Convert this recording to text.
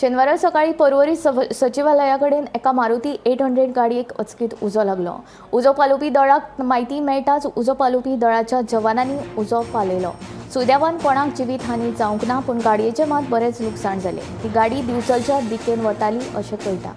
शेनवारा सकाळी पर्वरी सचिवालया कडेन एका मारुती 800 गाडयेक अचकीत उजो लागलो. उजो पालोवपी दळाक म्हायती मेळटाच उजो पालोवपी दळाच्या जवानांनी उजो पालयलो. सुदैवान कोणाक जिवीत हानी जावंक ना, पूण गाडयेचें मात बरेंच लुकसाण जालें. ती गाडी दिवचलच्या दिकेन वताली अशें कळटा.